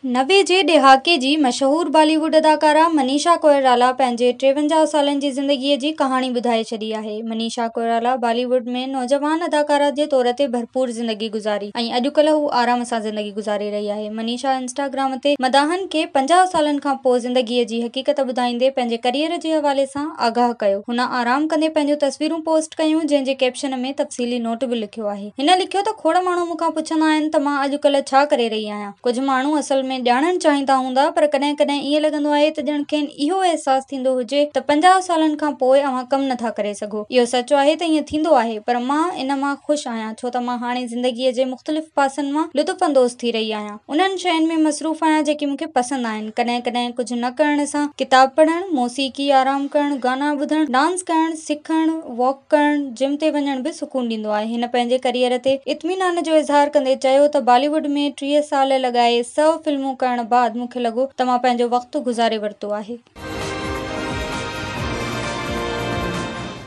90 جي ڏهاڪي جي مشهور بالي ووڊ اداڪارا منيشا ڪوئرالا پنهنجي 53 سالن جي زندگيء جي ڪهاڻي ٻڌائي ڇڏي آهي. منيشا ڪوئرالا بالي ووڊ ۾ نوجوان اداڪارا جي طور تي ڀرپور زندگي گذاري ۽ اڄڪلهه هو آرام سان زندگي گذاري رهي آهي. منيشا انسٽاگرام تي مداحن کي 50 سالن کان پوء زندگيء جي حقيقت ٻڌائيندي پنهنجي ڪريئر جي حوالي سان آگاهه ڪيو. هن آرام ڪندي پنهنجون تصويرون پوسٽ ڪيون جنهن جي ڪيپشن ۾ تفصيلي نوٽ به لکيو آهي. هن لکيو ته کوڙ ماڻهو مون کان پڇندا آهن ته مان اڄڪلهه ڇا ڪري رهي آهيان. ڪجهه ماڻهو اصل ۾ ڄاڻڻ چاهيندا هوندا پر ڪڏهن ڪڏهن ائين لڳندو آهي ته ڄڻ کين اهو احساس ٿيندو هجي ته 50 سالن کان پوء اوهان ڪم نٿا ڪري سگهو. اهو سچ آهي ته ائين ٿيندو آهي پر مان ان مان خوش آهيان ڇو ته مان هاڻي زندگيء جي مختلف پاسن مان لطف اندوز ٿي رهي آهيان. انهن شين ۾ مصروف آهيان جيڪي مون کي پسند آهن. ڪڏهن ڪڏهن ڪجهه نه ڪرڻ سان ڪتاب پڙهڻ، موسيقي، آرام ڪرڻ، گانا ٻڌڻ، ڊانس ڪرڻ، سکڻ، واڪ ڪرڻ، جم تي وڃڻ به سڪون ڏيندو آهي. هن پنهنجي ڪريئر تي اطمينان جو اظهار ڪندي چيو ته بالي ووڊ ۾ 30 سال لڳائي 100 فلمون ڪرڻ بعد مون کي لڳو ته مان پنهنجو وقت گذاري ورتو آهي.